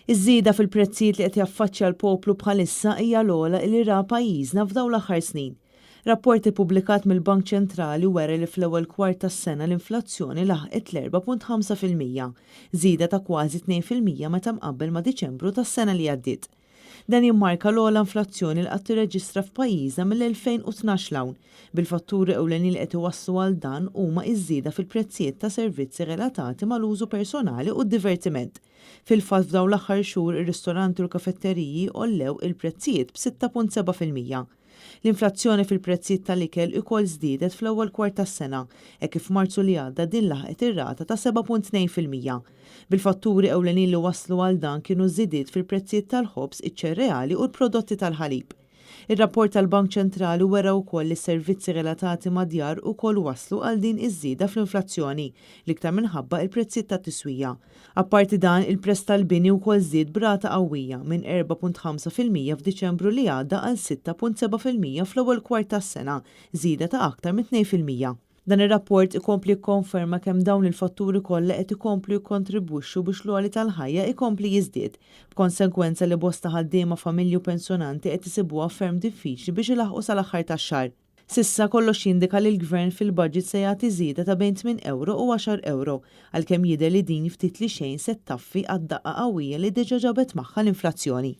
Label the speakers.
Speaker 1: Iż-żieda fil-prezzijiet li qed jaffaċċja l-poplu bħalissa hija l-ogħla li ra pajjiżna f'dawn l-aħħar snin. Rapport ippubblikat mill-Bank Ċentrali wera li fl-ewwel kwart tas-sena l-inflazzjoni laħqet l-4.5%, żieda ta' kważi 2% meta mqabbel ma' Diċembru tas-sena li għaddiet. Dan jimmarka l-ogħla inflazzjoni li qatt irreġistra f'pajjiżna mill-2012 'l hawn, bil-fatturi ewlenin li qed iwasslu għal dan huma ż-żieda fil-prezzijiet ta' servizzi relatati mal-użu personali u d-divertiment. Fil-fatt f'dawn l-aħħar xhur ir-ristoranti u l-kafetteriji għollew il-prezzijiet b'6.7%. L-inflazzjoni fil-prezzijiet tal-ikel ukoll żdiedet fl-ewwel kwart tas-sena, hekk kif f'Marzu li għadda din laħqet ir-rata ta' 7.2%. Bil-fatturi ewlenin li wasslu għal dan kienu ż-żidiet fil-prezzijiet tal-ħobż, iċ-ċereali u l-prodotti tal-ħalib. Ir-rapport tal-Bank Ċentrali wera wkoll li s-servizzi relatati mad-djar ukoll wasslu għal din iż-żieda fl-inflazzjoni, l-iktar minħabba il-prezzijiet tat-tiswija. Apparti dan, il-prezz tal-bini wkoll żdied b'rata qawwija, minn 4.5% f'Diċembru li għadda għal 6.7% fl-ewwel kwart tas-sena, żieda ta' aktar minn 2%. Dan ir-rapport ikompli jikkonferma kemm dawn il-fatturi kollha qed ikomplu jikkontribwixxu biex l-għoli tal-ħajja ikompli jiżdied, b'konsegwenza li bosta ħaddiema, familji u pensjonanti qed isibuha ferm diffiċli biex ilaħħqu sal-aħħar tax-xahar. S'issa kollox jindika li l-Gvern fil-budget se jagħti żieda ta' bejn €8 u €10, għalkemm jidher li din ftit li xejn se ttaffi għad-daqqa qawwija li diġà ġabet magħha l-inflazzjoni.